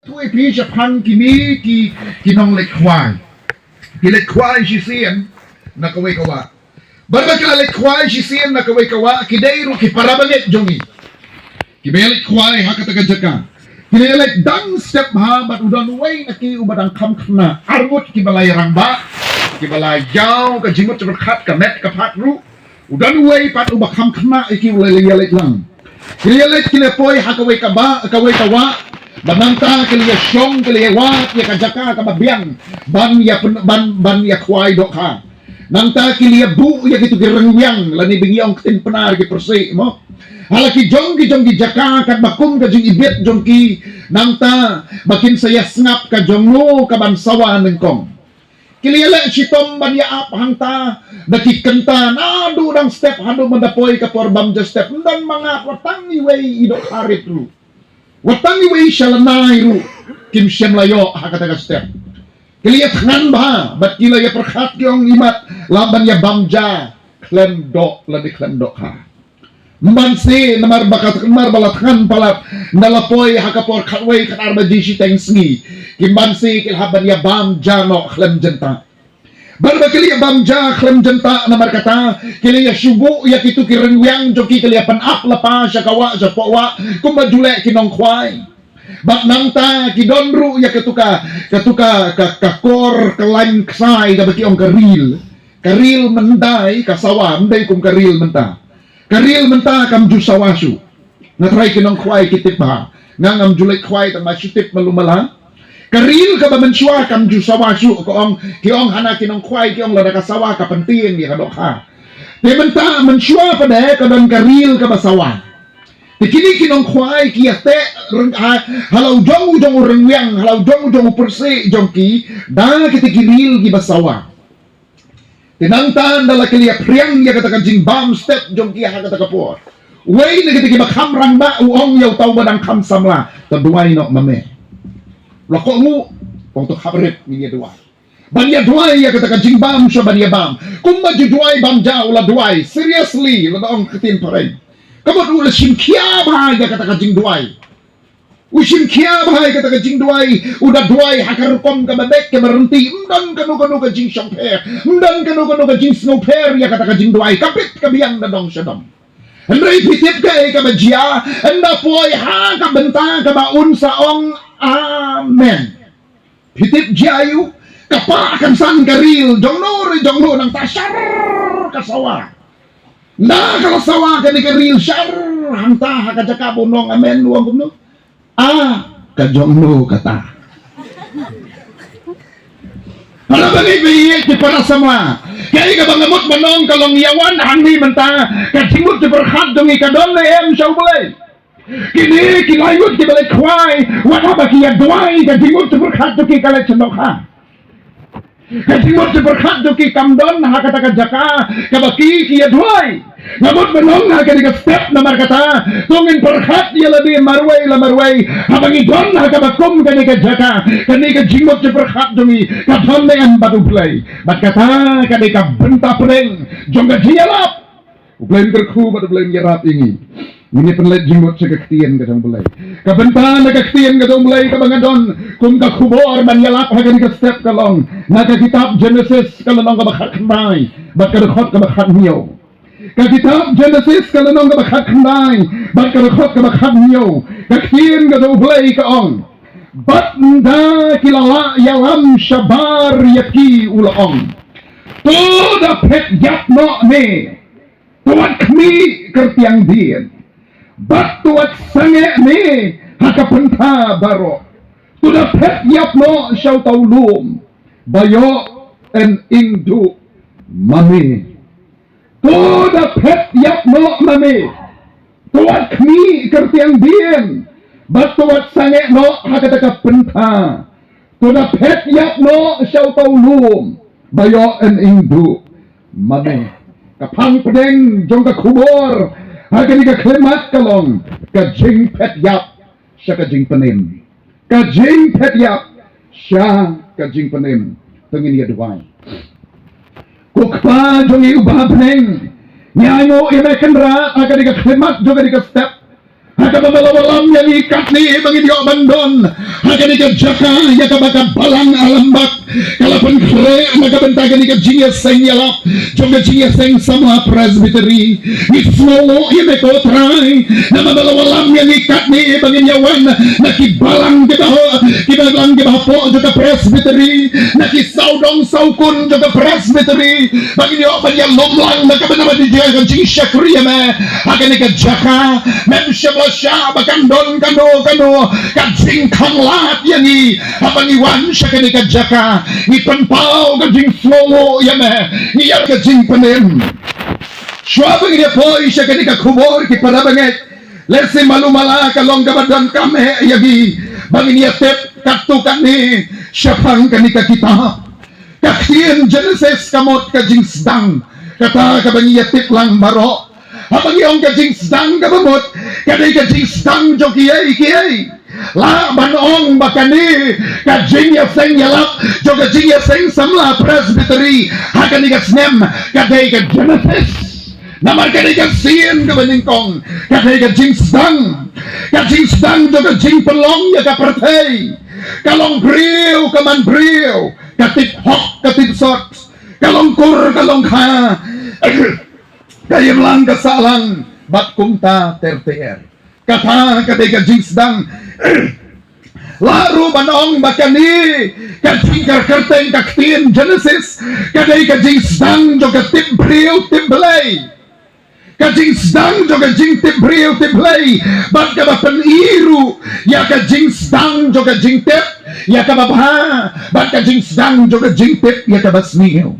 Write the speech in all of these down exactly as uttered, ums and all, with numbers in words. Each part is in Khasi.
Tui phi shaphang kine ki, ki nongleit khwai. Ki leit khwai shisien na kawei ka wah. Bad ba ki la leit khwai shisien na kawei ka wah, ki dei ruh ki para bangeit jong ngi. Ki ba ïaleit khwai ha kata ka jaka. Ki la ïaleit dang step bha bad u don uwei na ki uba dang kham khynnah. Arngut ki ba la ïarangbah, ki ba la ïaw ka jingmut jingpyrkhat, ka met ka phad ruh. U don uwei pat uba kham khynnah ïa ki, u la ïaleit lang. Ki la ïaleit, ki la poi ha kawei ka ba, kawei ka wah. Bad nangta ki la ïashong, ki la ïawad ïa ka jaka kaba biang ban ïa pyn-, ban, ban ïakhwai dohkha. Nangta ki la ïabuh ïa kitu ki ryngwiang, lane ba ngi ong ktien Pnar ki pyrsi mo. Ha la ki jong ki jong ki jaka katba kum ka jingibit jong ki. Nangta ba kin sa ïasngap ka jong no kaban sawa nyngkong. Ki la ïaleh shitom ban ïa ap hangta da ki kynta, naduh dang step haduh ban da poi ka por bam ja step. Ym don ma nga wat tang iwei i dohkha rit ruh, wat tang iwei i shalynnai ruh kim shym la ïoh ha kata ka step. Ki la ïathngan bha bad ki la ïapyrkhat, ki ong, imat lah ban ïa bam ja khlem doh lane khlem dohkha. Ym banse, namar ba ka, namar ba la thngan palat, ynda la poi ha ka por khatwei khatar baje shiteng sngi, ki ym banse ki la hap ban ïa bam ja noh khlem jyntah. Bad ba ki la ïa bam ja khlem jyntah, namar kata ki la ïa shu buh ïa kitu ki ryngwiang jong ki, ki la ïa pynap lypa sha ka wah, sha poh wah, kumba ju leh ki nongkhwai. Bad nangta ki don ruh ïa katu ka, katu ka, ka, ka kor ka lain ksai kaba ki ong ka ril. Ka ril mynta ka sawa, ym dei kum ka ril mynta. Ka ril mynta kam ju sawa shuh. Nga tharai ki nongkhwai ki tip bha. Nga ngam ju leit khwai tang ma shu tip malu mala. Ka ril kaba mynshuwa kam ju sawa shuh, ka ong, ki ong hana ki nongkhwai, ki ong lada ka sawa ka pyntieng ïa ka dohkha. Te mynta mynshuwa pat de ka don ka ril kaba sawa. Te kine ki nongkhwai ki ïa teh ryng-, ha, ha la u jong u jong u ryngwiang, ha la u jong u jong u pyrsi jong ki, da kita ki ril kiba sawa. Te nangta ynda la ki la ïa phriang ïa kata ka jingbam step jong ki ha kata ka por, uwei na kita kiba kham rangbah u ong ïa uta uba dang kham samla, to duwai noh ma me. La kohnguh, ong to khaprit, ngin ïa duwai. Ban ïa duwai ïa kata ka jingbam sha ban ïa bam. Kumba ju duwai bam ja u la duwai. Seriously, la da ong ktien phareng. Ka mut u la shim khia bha ïa kata ka jingduwai. U shim khia bha ïa kata ka jingduwai. U da duwai ha ka rukom kaba beit kaba ryntih. Ym don kano kano ka jingshongpher, ym don kano kano ka jingsngewpher ïa kata ka jingduwai. Ka bit ka biang da dong sha dong. Hynrei phi tip kaei kaba jia? Ynda poi ha ka bynta kaba un sa ong amen. Phi tip jia aiu? Ka pah kan san ka ril jong no re jong no, nangta shar ka sawa. Ynda ka la sawa kane ka ril shar, hangta ha ka jaka ba un ong amen u ong kumno? A, ka jong no kata. Para bangeit ba ïeit, ki para samla, kaei kaba nga mut ban ong ka long ïa wan hangne mynta, ka jingmut jingpyrkhat jong ngi ka don ne em sha U Blei? Kine ki lai ngut kiba leit khwai, wat haba ki ïa duwai ka jingmut jingpyrkhat jong ki ka leit sha dohkha. Ka jingmut jingpyrkhat jong ki kam don ha kata ka jaka kaba ki, ki ïa duwai. Nga mut ban ong ha kane ka step namar kata, to ngin pyrkhat ïa lade marwei la marwei. Haba ngi don ha kaba kum kane ka jaka, kane ka jingmut jingpyrkhat jong ngi ka don ne em bad U Blei? Bad kata ka dei ka bynta pdeng jong ka jingïalap. U Blei un kyrkhu bad U Blei un ïarap ïa ngi. Ngin ïa pynleit jingmut sha ka ktien ka jong U Blei. Ka bynta na ka ktien ka jong U Blei kaba nga don kum ka khubor ban ïalap ha kane ka step ka long na ka kitab Jenesis ka lynnong kaba khatkhyndai bad ka dkhot kaba khathynñiew. Ka kitab Jenesis ka lynnong kaba khatkhyndai bad ka dkhot kaba khathynñiew. Ka ktien ka jong U Blei ka ong, bad ynda ki la lah ïalam shabar ïa ki u la ong, to da phet ïap noh ne, to wat khmih kyrtiang dien, bad to wat sangeh ne ha ka bynta baroh. To da phet ïap noh sha uta u lum ba ïoh yn ing duh ma me. To da phet ïap noh ma me. To wat khmih kyrtiang dien bad to wat sangeh noh ha kata ka bynta. To da phet ïap noh sha uta u lum ba ïoh yn ing duh ma me. Ka phang pdeng jong ka khubor ha kane ka khyllipmat ka long ka jingphet ïap sha ka jingpynim. Ka jingphet ïap sha ka jingpynim. To ngin ïa duwai. Ko Kpa jong ngi uba ha bneng, ngi ainguh ïa me Kynrad ha kane ka khyllipmat jong kane ka step. Ha kaba me la wallam ïa ngi katne ba ngin ïoh ban don ha kane ka jaka ïa kaba ka Balang Alam Bad ka la pynkhreh na ka bynta kane ka jingïaseng ïalap jong ka jingïaseng samla Presbytery. Ngi sngewnguh ïa me ko Trai namar ba me la wallam ïa ngi katne ba ngin ïa wan na ki balang kiba ha, ki balang kiba hapoh jong ka Presbytery, na ki sawdong sawkun jong ka Presbytery, ba ngin ïoh ban ïalum lang na ka bynta ba ngin ïoh ka jingshakri ïa me ha kane ka jaka. Mem shym la shah ba kan don kano kano ka jingkhanglad ïa ngi haba ngi wan sha kane ka jaka. Ngi pynpaw ka jingsngewnguh ïa me, ngi ïa ka jingpynim. Shuwa ba ngin ïa poi sha kane ka khubor ki para bangeit, lehse malu mala ka long kaba donkam eh ïa ngi ba ngin ïa tip katto katne shaphang kane ka kitab. Ka ktien Genesis ka mut ka jingsdang, kata kaba ngi ïa tip lang baroh. Haba ngi ong ka jingsdang kaba mut, ka dei ka jingsdang jong kiei kiei. Lah ban ong ba kane ka jingïaseng ïalap jong ka jingïaseng samla Presbytery ha kane ka snem ka dei ka Genesis. Namar ka dei ka sien kaba nyngkong, ka dei ka jingsdang, ka jingsdang jong ka jingpynlong ïa ka pyrthei. Ka long briew ka man briew, ka tip hok ka tip sot, ka long kur ka long kha, ka imlang ka sahlang bad kumta ter ter. Kata ka dei ka jingsdang. Lah ruh ban ong ba kane ka jingkyrteng ka ktien Genesis ka dei ka jingsdang jong ka tip briew tip Blei. Ka jingsdang jong ka jingtip briew tip Blei bad kaba pyni ruh ïa ka jingsdang jong ka jingtip ïa kaba bha bad ka jingsdang jong ka jingtip ïa kaba sniew.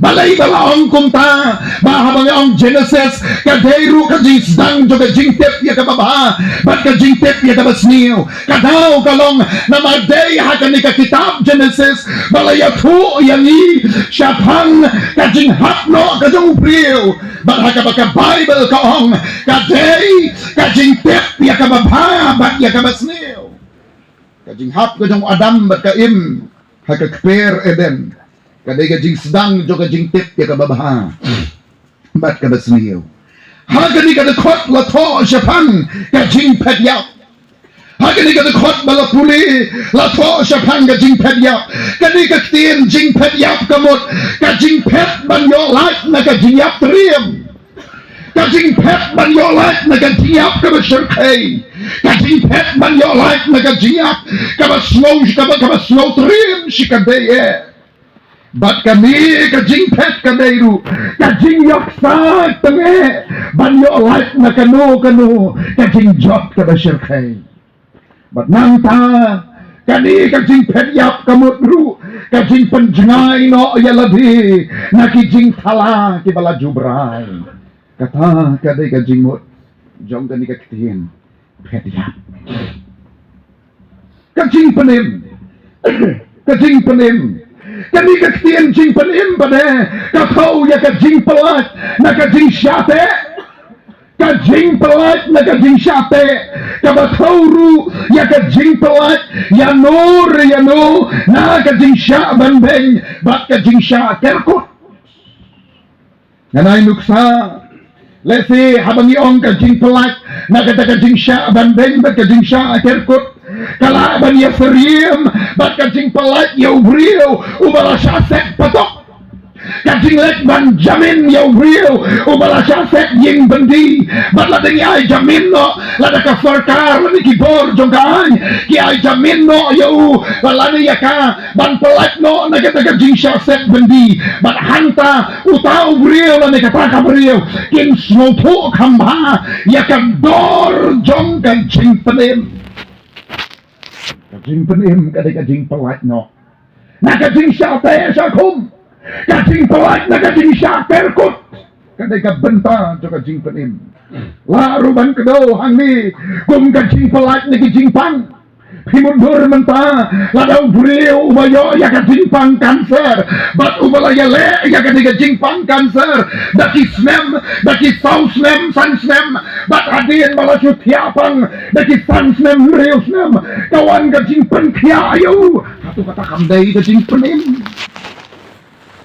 Balei ba la ong kumta? Ba haba ngi ong Genesis ka dei ruh ka jingsdang jong ka jingtip ïa kaba bha bad ka jingtip ïa kaba sniew. Ka daw ka long namar dei ha kane ka kitab Genesis ba la ïathuh ïa ngi shaphang ka jinghap noh ka jong u briew. Bad ha kaba ka Baibl ka ong ka dei ka jingtip ïa kaba bha bad ïa kaba sniew. Ka jinghap ka jong u Adam bad ka Im ha ka kper Eden ka dei ka jingsdang jong ka jingtip ïa kaba bha bad kaba sniew. Ha kane ka dkhot la thoh shaphang ka jingphet ïap. Ha kane ka dkhot ba la pule la thoh shaphang ka jingphet ïap. Kane ka ktien jingphet ïap ka mut ka jingphet ban ïoh lait na ka jingïap triem. Ka jingphet ban ïoh lait na ka jingïap kaba shyrkhei. Ka jingphet ban ïoh lait na ka jingïap kaba sngew, kaba, kaba sngew triem shi katdei eh. Bad kane ka jingphet ka dei ruh ka jingïoh ksa tang eh ban ïoh lait na kano kano ka jingjot kaba shyrkhei. Bad nangta kane ka jingphet ïap ka mut ruh ka jingpynjngai noh ïa lade na ki jingthala kiba la ju brai. Kata ka dei ka jingmut jong kane ka ktien phet ïap. Ka jingpynim. Ka jingpynim. Kane ka ktien jingpynim pat de ka thew ïa ka jingpyllait na ka jingshah teh. Ka jingpyllait na ka jingshah teh kaba thew ruh ïa ka jingpyllait ïano re ïano na ka jingshah ban beiñ bad ka jingshah kerkut. Ngan ai nuksa. Lehse haba ngi ong ka jingpyllait na kata ka jingshah ban beiñ bad ka jingshah kerkut, ka lah ban ïasyriem bad ka jingpyllait ïa u briew uba la shah set patok. Ka jingleit ban jamin ïa u briew uba la shah set ïing byndi. Bad lada ngi ai jamin noh, lada ka sorkar lane ki bor jong ka aiñ ki ai jamin noh ïa u lane ïa ka ban pyllait noh na kata ka jingshah set byndi, bad hangta uta u briew lane kata ka briew kin sngewthuh kham bha ïa ka dor jong ka jingpynim. Ka jingpynim ka dei ka jingpyllait noh na ka jingshah teh shah khum. Ka jingpyllait na ka jingshah kerkut ka dei ka bynta jong ka jingpynim. Lah ruh ban kdew hangne kum ka jingpyllait na ki jingpang. Phi mutdur mynta, lada u briew uba ïoh ïa ka jingpang kanser bad uba la ïaleh ïa kane ka jingpang kanser da ki snem, da ki saw snem, san snem, bad hadien ba la shu thiah pang da ki san snem, hynriew snem, ka wan ka jingpynkhiah ïa u. Hato kata kam dei ka jingpynim?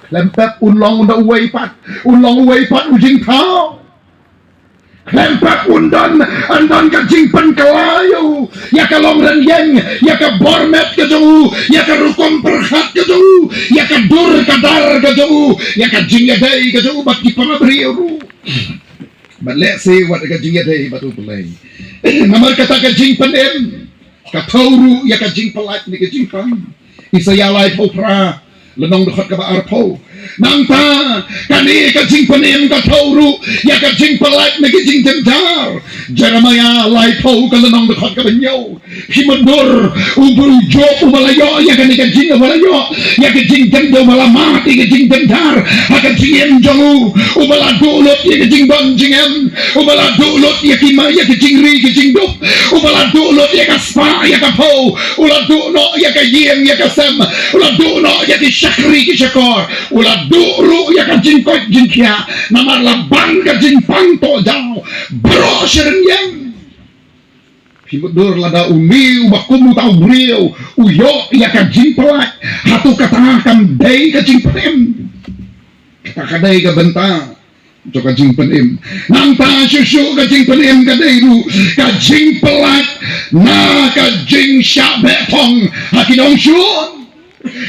Khlem pep un long da uwei pat, un long uwei pat u jingthaw. Khlem pat un don, yn don ka jingpynkylla ïa u, ïa ka longrynieng, ïa ka bor met ka jong u, ïa ka rukom pyrkhat ka jong u, ïa ka dur ka dar ka jong u, ïa ka jingïadei ka jong u bad ki para briew ruh. Bad lehse wat ka jingïadei bad U Blei. Namar kata ka jingpynim ka thew ruh ïa ka jingpyllait ne ka jingpang. Isaïah laiphew phra, lynnong dkhot kaba arphew. Nangta kane ka jingpynim ka thew ruh ïa ka jingpyllait ne ka jingjynjar. Jeremiah laiphew ka lynnong dkhot kaba hynñiew. Phi mutdur, u briew Job uba la ïoh ïa kane ka jing, uba la ïoh ïa ka jingjynjar, uba la mad ïa ka jingjynjar ha ka jingim jong u, uba la duh lut ïa ka jingdon jingem, uba la duh lut ïa ki ma, ïa ka jingri ka jingdup, uba la duh lut ïa ka spah ïa ka phew, u la duh noh ïa ka ïing ïa ka sem, u la duh noh ïa ki shakri ki shakor, u la duh ruh ïa ka jingkoit jingkhiah, namar la ban ka jingpang toh jaw baroh shi rynïeng. Phi mutdur, lada une uba kum uta u briew u ïoh ïa ka jingpyllait, hato kata kam dei ka jingpynim? Kata ka dei ka bynta jong ka jingpynim. Nangta shuh shuh ka jingpynim ka dei ruh ka jingpyllait na ka jingshah beh thong ha ki nongshun.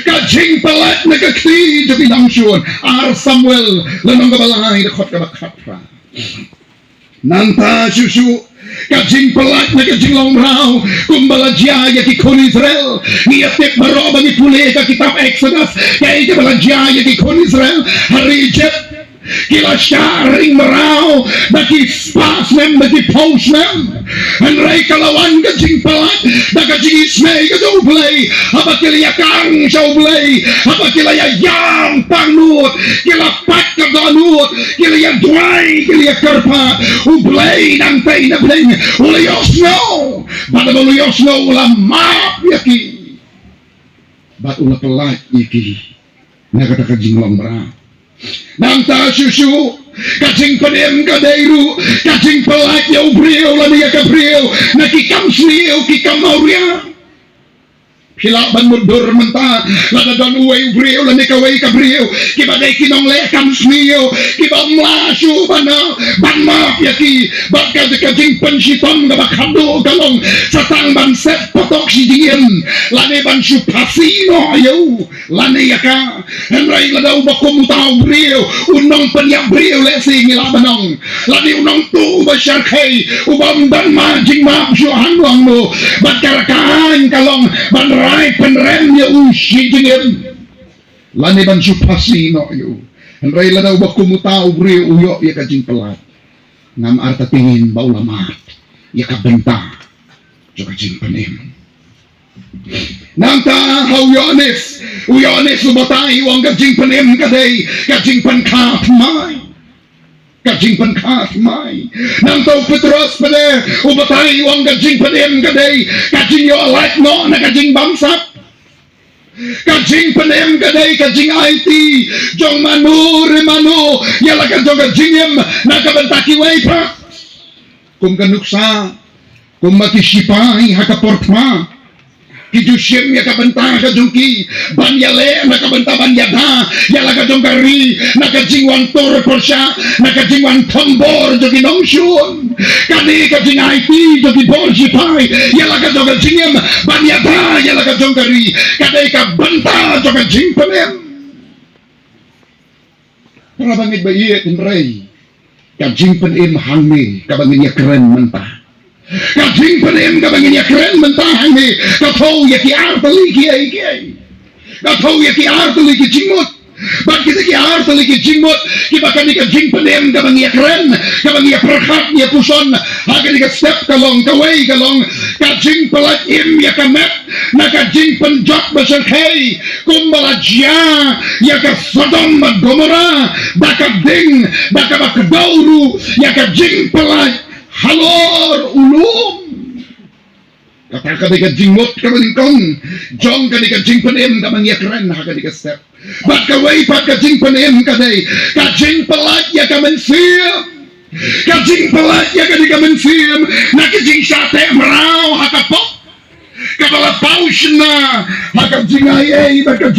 Ka jingpyllait na ka kti jong ki nongshun. Ar Samuel lynnong kaba lai dkhot kaba khatphra. Nangta shuh shuh ka jingpyllait na ka jinglong mraw kumba la jia ïa ki khun Israel. Ngi ïa tip baroh ba ngi pule ka kitab Exodus kaei kaba la jia ïa ki khun Israel ha ri Egypt. Ki la shah ring mraw da ki spah snem, da ki phew snem. Hynrei ka la wan ka jingpyllait da ka jingisynei ka jong U Blei. Haba ki la ïa kang sha U Blei, haba ki la ïa ïam pang nud, ki la pat ka dohnud, ki la ïa duwai, ki la ïa kyrpad, U Blei nangtei na bneng u la ïohsngew. Bad haba u la ïohsngew u la map ïa ki bad u la pyllait ïa ki na kata ka jinglong mraw. Nangta shuh shuh ka jingpynim ka dei ruh ka jingpyllait ïa u briew lane ïa ka briew na ki kam sniew, ki kam awria. Phi lah ban mutdur mynta, lada don uwei u briew lane kawei ka briew kiba dei ki nongleh kam sniew, kiba ym lah shuh ban, ban map ïa ki. Bad ka, ka jingpynshitom kaba khadduh ka long sa tang ban set patok shi jingim lane ban shu phasi noh ïa u lane ïa ka. Hynrei lada uba kum uta u briew, u nongpynïap briew lehse ngi lah ban ong, lane u nongtuh uba shyrkhei, uba ym don ma jingmap shuh hangno hangno, bad ka rakaïñ ka long ban rai pynrem ïa u shi jingim lane ban shu phasi noh ïa u. Hynrei lada uba kum uta u briew u ïoh ïa ka jingpyllait, ngam artatien ba u la mad ïa ka bynta jong ka jingpynim. Nangta ha u Ïoannis, u Ïoannis u batai u ong ka jingpynim ka dei ka jingpynkha thymmai. Ka jingpynkha thymmai. Nangta u Petros pat u batai u ong ka jingpynim ka dei ka jingïoh lait noh na ka jingbamsap. Ka jingpynim ka dei ka jingaiti jong mano re mano ïa la ka jong ka jingim na ka bynta kiwei pat. Kum ka nuksa, kumba ki shipai ha ka por thma ki ju shim ïa ka bynta ka jong ki ban ïaleh na ka bynta ban ïada ïa la ka jong ka ri na ka jingwan tur pyrshah, na ka jingwan thombor jong ki nongshun. Kane ka jingaiti jong ki bor shipai ïa la ka jong ka jingim ban ïada ïa la ka jong ka ri ka dei ka bynta jong ka jingpynim. Para bangeit ba ïeit, hynrei ka jingpynim hangne kaba ngin ïa kren mynta, ka jingpynim kaba ngin ïa kren mynta hangne ka thew ïa ki artylli kiei kiei. Ka thew ïa ki artylli ki jingmut. Bad kita ki artylli ki jingmut kiba kane ka jingpynim kaba ngi ïa kren, kaba ngi ïa pyrkhat, ngi ïa puson ha kane ka step ka long, kawei ka long ka jingpyllait im ïa ka met na ka jingpynjot ba shyrkhei, kumba la jia ïa ka Sodom bad Gomorrah, da ka ding, da kaba kdew ruh ïa ka jingpyllait halor u lum. Kata ka dei ka jingmut kaba nyngkong jong kane ka jingpynim kaba ngi ïa kren ha kane ka step. Bad kawei pat ka jingpynim ka dei ka jingpyllait ïa ka mynsiem. Ka jingpyllait ïa kane ka mynsiem na ka jingshah teh mraw ha ka pop, kaba la paw shynna ha ka jingai ei bad ka